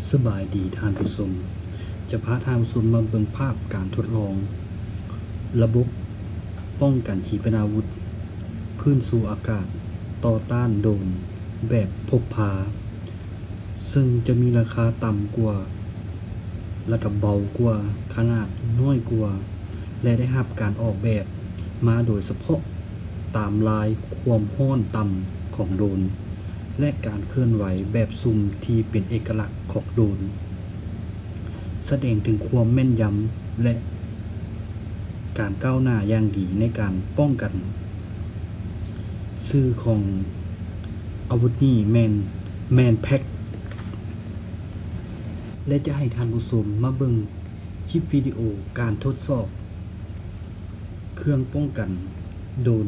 ສະບາຍດີທ່ານຜູ້ຊົມ, ຈະພາທ່ານຜູ້ຊົມມາເບິ່ງພາບການທົດລອງລະບົບປ້ອງກັນຂີປະນາວຸດພື້ນສູ່ອາກາດຕໍ່ຕ້ານໂດຣນແບບພົກພາ, ເຊິ່ງຈະມີລາຄາຕ່ຳກວ່າ ແລະ ກະເບົາກວ່າ, ຂະໜາດນ້ອຍກວ່າ ແລະ ໄດ້ຮັບການອອກແບບມາໂດຍສະເພາະຕາມລາຍຄວາມຮ້ອນຕ່ຳຂອງໂດຣນ ແລະ ການເຄື່ອນໄຫວແບບຊຸ່ມທີ່ເປັນເອກະລັກຂອງໂດຣນ, ສະແດງເຖິງຄວາມແມ່ນຢຳ ແລະ ການກ້າວໜ້າຢ່າງດີໃນການປ້ອງກັນ. ຊື່ຂອງອາວຸດນີ້ແມ່ນ MANPAK ແລະ ຈະໃຫ້ທ່ານຜູ້ຊົມມາເບິ່ງຄລິບວິດີໂອການທົດສອບເຄື່ອງປ້ອງກັນໂດຣນ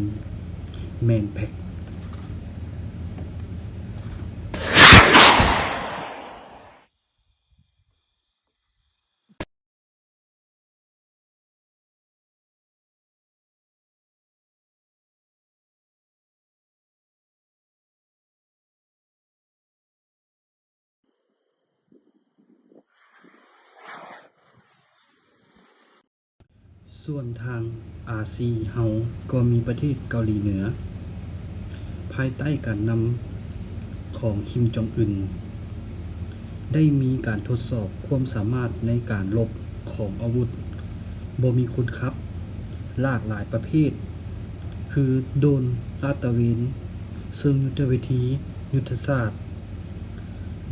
MANPAK. ສ່ວນທາງອາຊີເຮົາກໍມີປະເທດເກົາຫຼີເໜືອ ພາຍໃຕ້ການນຳຂອງຄິມຈອງອຶນ ໄດ້ມີການທົດສອບຄວາມສາມາດໃນການລົບຂອງອາວຸດບໍ່ມີຄົນຂັບຫຼາກຫຼາຍປະເພດ ຄື ໂດຣນລາດຕະເວນເຊີງຍຸດທະວິທີຍຸດທະສາດ,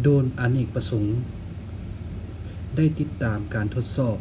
ໂດຣນອະເນກປະສົງ, ໄດ້ຕິດຕາມການທົດສອບ